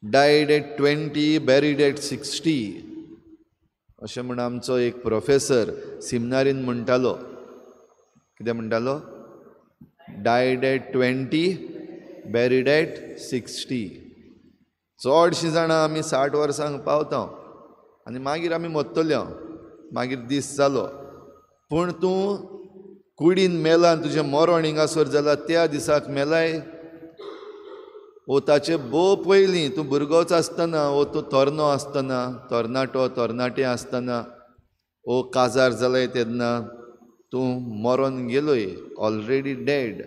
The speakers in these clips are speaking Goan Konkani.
Died at 20, buried at 60 अशें म्हूण आमचो एक प्रोफेसर सिमनारीन म्हणटालो. कितें म्हणटालो? Died at 20, buried at 60. चडशीं जाणां आमी 60 वर्सांक पावता आनी मागीर आमी मरतले, मागीर दीस जालो. पूण तूं कुडीन मेला, तुजें मरण हिंगासर जालां त्या दिसाक मेलाय ओ ताचे भोव पयलीं तूं भुरगोच आसतना ओ तूं तरनो आसतना, तरणाटो तरणाटें आसतना ओ काजार जालाय तेन्ना तूं मरोन गेलोय, ऑलरेडी डेड.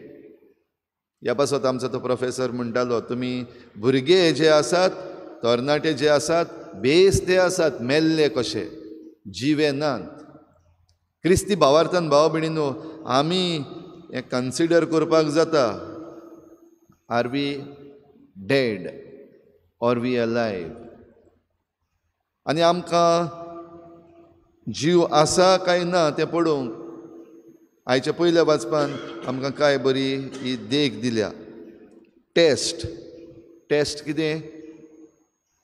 ह्या पासत आमचो तो प्रोफेसर म्हणटालो, तुमी भुरगे जे आसात, तरणाटे जे आसात, बेस ते आसात मेल्ले कशे, जिवे नात. क्रिस्ती भावार्थान भाव भयणीनो आमी हें कन्सिडर करपाक जाता, are we dead or we alive? आनी आमकां जीव आसा काय ना तें पळोवंक आयच्या पयल्या वाचपान आमकां काय बरी ही देख दिल्या. टेस्ट, टेस्ट कितें?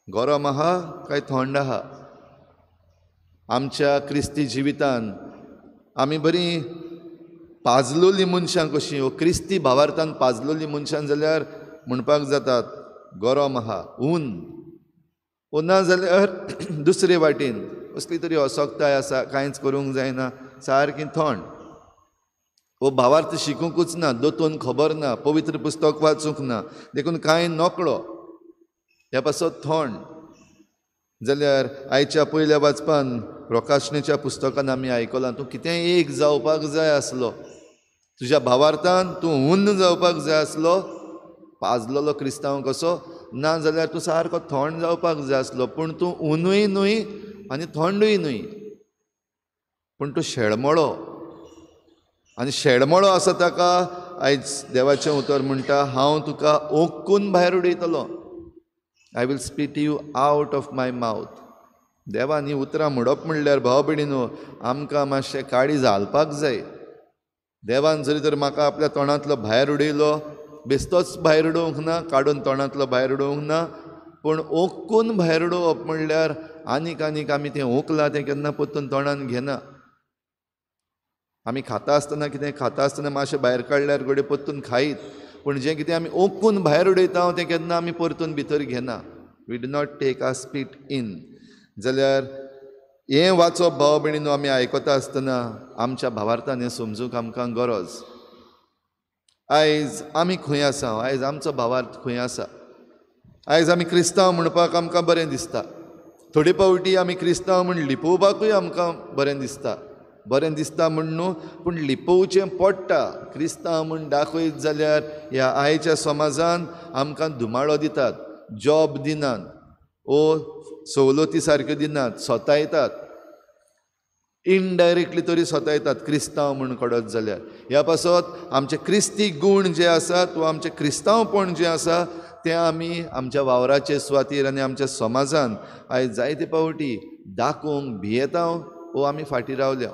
गरम आहा काय थंड आहा? आमच्या क्रिस्ती जिवितान आमी बरी पाजलोली मनशां कशीं, वो क्रिस्ती भावार्थान पाजलोली मनशां जाल्यार म्हणपाक जातात गरम आहा, ऊन, वो ना जाल्यार दुसरे वाटेन कसली तरी असक्ताय आसा, कांयच करूंक जायना, सारकी थंड, वो भावार्थ शिकूंकूच ना, दोतोन खबर ना, पवित्र पुस्तक वाचूंक ना, देखून कांय नकळो, ह्या पासत थंड. जाल्यार आयच्या पयल्या वाचपान प्रकाशनेच्या पुस्तकान आमी आयकलां, तूं कितेंय एक जावपाक जाय आसलो, तुज्या भावार्थान तूं हून जावपाक जाय आसलो, पाजलोलो क्रिस्तांव कसो, ना जाल्यार तूं सारको थंड जावपाक जाय आसलो, पूण तूं उनूय न्हय आनी थंडूय न्हय, पूण तूं शेळमळो. आनी शेळमळो आसा ताका आयज देवाचें उतर म्हणटा, हांव तुका ओंकून भायर उडयतलो, I will spit you out of my mouth. देवान ही उतरां म्हणप म्हणल्यार भाव भयणीनो आमकां मातशें काळीज हालपाक जाय. देवान जरी तर म्हाका आपल्या तोंडांतलो भायर उडयलो, बेस्तोच भायर उडोवंक ना, काडून तोंडांतलो भायर उडोवंक ना, पूण ओंकून भायर उडोवप म्हणल्यार आनीक आनीक आमी तें ओंकलां तें केन्ना परतून तोंडान घेना. आमी खाता आसतना कितें खाता आसतना मातशें भायर काडल्यार घडये परतून खायत, पूण जें कितें आमी ओंकून भायर उडयता तें केन्ना आमी परतून भितर घेना. We do not take our spit in. जाल्यार हें वाचप भाव भयणीनो आमी आयकता आसतना आमच्या भावार्थान हें समजूंक आमकां गरज. आयज आमी खंय आसा, आयज आमचो भावार्थ खंय आसा? आयज आमी क्रिस्तांव म्हणपाक आमकां बरें दिसता, थोडे फावटी आमी क्रिस्तांव म्हूण लिपोवपाकूय आमकां बरें दिसता, बरें दिसता म्हूण न्हू, पूण लिपोवचें पडटा. क्रिस्तांव म्हूण दाखयत जाल्यार ह्या आयच्या समाजान आमकां धुमाळो दितात, जॉब दिनात, ओ सवलती सारक्यो दिनात, सोतायतात, इनडायरेक्टली तरी सोतायतात क्रिस्तांव म्हूण कडत जाल्यार. ह्या पासत आमचे क्रिस्ती गूण जे आसात वा आमचें क्रिस्तांवपण जें आसा तें आमी आमच्या वावराचे सुवातीर आनी आमच्या समाजान आयज जायते फावटी दाखोवंक भियेता वो आमी फाटीं रावल्या.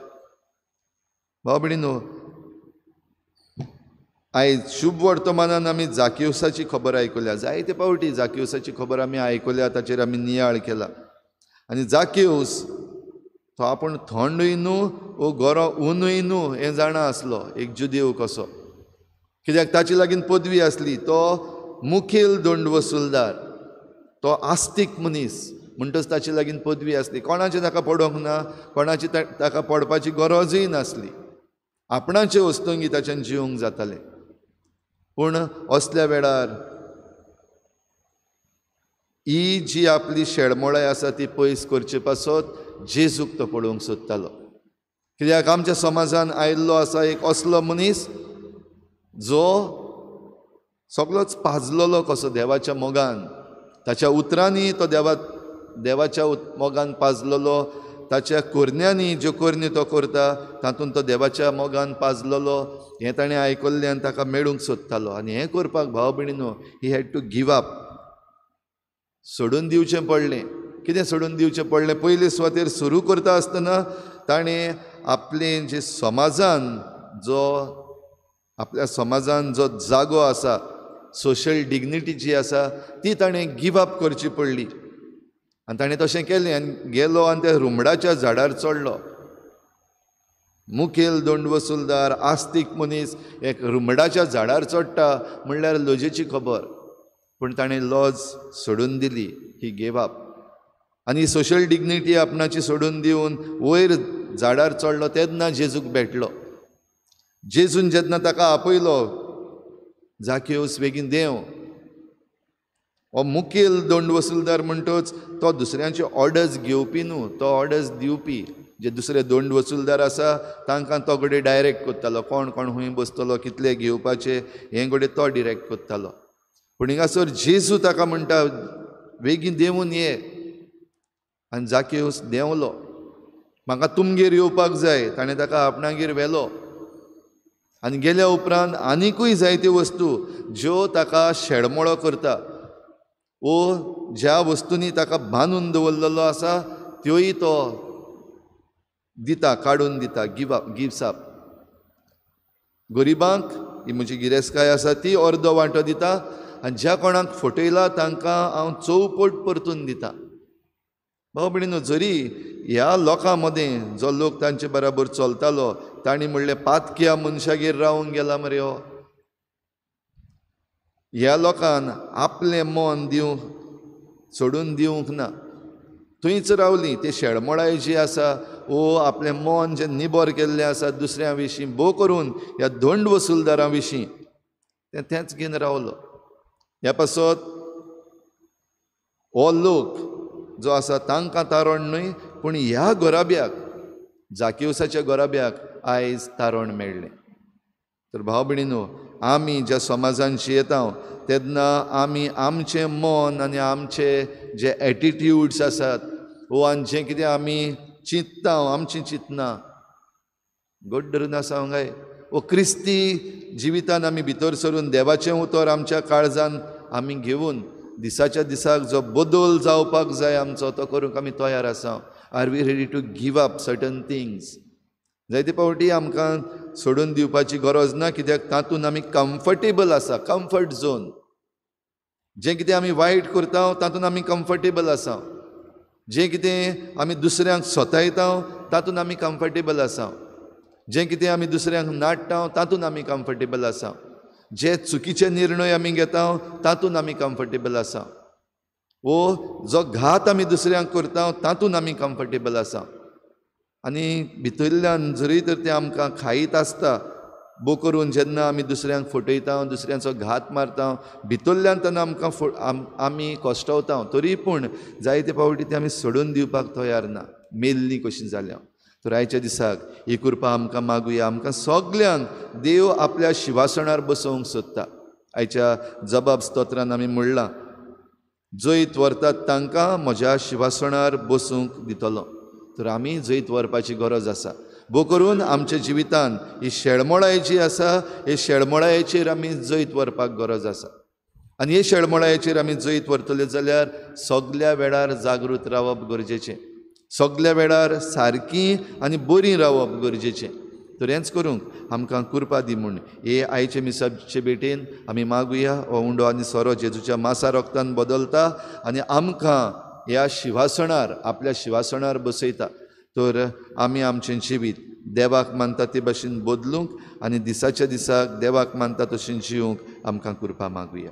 भाव भयणीनो आयज शुभ वर्तमानान आमी जाकिवसाची खबर आयकल्या, जायते फावटी जाकिवसाची खबर आमी आयकल्या, ताचेर आमी नियाळ केला. आनी जाकिवस तो आपूण थंडूय न्हू वो गोरो उनूय न्हू हें जाणा आसलो, एक जुदेव कसो, कित्याक ताचे लागीं पदवी आसली, तो मुखेल दंड वसुलदार, तो आस्तीक मनीस, म्हणटच ताचे लागीं पदवी आसली, कोणाचें ताका पडोंक ना, कोणाची ताका पडपाची गरजूय नासली, आपणाचे वस्तुंगी ताच्यान जिवंक जातालें. पूण असल्या वेळार ही जी आपली शेळमोळाय आसा ती पयस करचे पासत जेजूक तो पळोवंक सोदतालो, कित्याक आमच्या समाजान आयिल्लो आसा एक असलो मनीस जो सगळोच पाजलोलो कसो देवाच्या मोगान, ताच्या उतरांनी तो देवाच्या मोगान पाजलोलो, ताच्या करण्यांनी ज्यो करण्यो तो करता तातूंत तो देवाच्या मोगान पाजलोलो, हें ताणें आयकल्लें आनी ताका मेळूंक सोदतालो. आनी हें करपाक भाव भयणीनो he had to give up, सोडून दिवचें पडलें. कितें सोडून दिवचें पडलें? पयले सुवातेर सुरू करता आसतना ताणें आपलें जे समाजान जो आपल्या समाजान जो जागो आसा सोशल डिग्निटी जी आसा ती ताणें गिव अप करची पडली आनी ताणें तशें केलें आनी गेलो आनी त्या रुमडाच्या झाडार चडलो. मुखेल दंड वसुलदार आस्तीक मनीस एक रुमडाच्या झाडार चडटा म्हणल्यार लजेची खबर, पूण ताणें लज सोडून दिली, ही गेव अप आनी सोशल डिग्निटी आपणाची सोडून दिवन वयर झाडार चडलो. तेन्ना जेजूक भेटलो. जेजून जेन्ना ताका आपयलो, जाकेवस बेगीन देंव. हो मुखेल दंड वसुलदार म्हणटच तो दुसऱ्यांचे ऑर्डर्स घेवपी न्हू, तो ऑर्डर्स दिवपी. जे दुसरे दंड वसुलदार आसा तांकां तो घडये डायरेक्ट करतालो, कोण कोण खंय बसतलो, कितले घेवपाचे हें घडये तो डिरेक्ट करतालो. पूण हिंगासर जेजू ताका म्हणटा बेगीन देंवून ये. आनी जाकेवस देंवलो. म्हाका तुमगेर येवपाक जाय. ताणें ताका आपणागेर व्हेलो आनी गेल्या उपरांत आनिकूय जायत्यो वस्तू ज्यो ताका शेडमोळो करता वो ज्या वस्तूंनी ताका बांदून दवरलेलो आसा त्योय तो दिता, काडून दिता, गिव अप, गिव्स अप. गरिबांक ही म्हजी गिरेस्तकाय आसा ती अर्दो वांटो दिता आनी ज्या कोणाक फटयला तांकां हांव चौपट परतून दिता. भाव भयणीनो, जरी ह्या लोकां मदें जो लोक तांचे बराबर चलतालो तांणी म्हणलें पातक्या मनशागेर रावूंक गेला मरे हो. ह्या लोकान आपलें मन दिवंक सोडून दिवंक ना, थंयच रावली. ते शेळमोळाय जी आसा वो आपलें मन जें निबर केल्लें आसा दुसऱ्यां विशीं, भोव करून ह्या दंड वसुलदारां विशीं, तें तेंच घेवन रावलो. ह्या पासत हो लोक जो आसा तांकां तारण न्हय, पूण ह्या घराब्याक, जाकेवसाच्या घराब्याक आयज तारण मेळ्ळें. तर भाव भयणीनो, आमी ज्या समाजान जियेता तेन्ना आमी आमचें मन आनी आमचे जे एटिट्यूड्स आसात वो आनी जें कितें आमी चिंतता, आमचीं चिंतना घट धरून आसा काय वो क्रिस्ती जिवितान आमी भितर सरून देवाचें उतर आमच्या काळजान आमी घेवन दिसाच्या दिसाक जो बदल जावपाक जाय आमचो तो करूंक आमी तयार आसा. Are we ready to give up certain things? जायते फावटी आमकां सोडून दिवपाची गरज ना, कित्याक तातूंत आमी कम्फर्टेबल आसा. कम्फर्ट झोन, जें कितें आमी वायट करता तातूंत आमी कम्फर्टेबल आसा, जें कितें आमी दुसऱ्यांक सतायता तातूंत आमी कम्फर्टेबल आसा, जें कितें आमी दुसऱ्यांक नाडटा तातूंत आमी कम्फर्टेबल आसा, जे चुकीचे निर्णय आमी घेता तातूंत आमी कम्फर्टेबल आसा, वो जो घात आमी दुसऱ्यांक करता तातूंत आमी कम्फर्टेबल आसा. आनी भितरल्यान जरी तर तें आमकां खायत आसता, बो करून जेन्ना आमी दुसऱ्यांक फटयता, दुसऱ्यांचो घात मारता, भितरल्यान तेन्ना आमकां आमी कश्टवता, तरी पूण जायते फावटी तें आमी सोडून दिवपाक तयार ना, मेल्लीं कशीं जाल्या. तर आयच्या दिसाक ही कृपा आमकां मागुया. आमकां सगल्यांक देव आपल्या शिवासणार बसोवंक सोदता. आयच्या जबाब स्तोत्रान आमी म्हणलां, जैत व्हरतात तांकां म्हज्या शिवासणार बसूंक दितलो. तर आमी जैत व्हरपाची गरज आसा. भो करून आमच्या जिवितान ही शेळमोळाय जी आसा, हे शेळमोळायेचेर आमी जैत व्हरपाक गरज आसा. आनी हे शेळमोळायेचेर आमी जैत व्हरतले जाल्यार सगल्या वेळार जागृत रावप गरजेचें, सगल्या वेळार सारकी आनी बरी रावप गरजेचें. तर हेंच करूंक आमकां कृपा दी म्हूण हे आयचे मिसाचे भेटेन आमी मागुया. हो उंडो आनी सोरो जेजूच्या मासा रक्तान बदलता आनी आमकां ह्या शिवासणार, आपल्या शिवासणार बसयता. तर आमी आमचें जिवीत देवाक मानता ते भाशेन बदलूंक आनी दिसाच्या दिसाक देवाक मानता तशें जिवंक आमकां कृपा मागुया.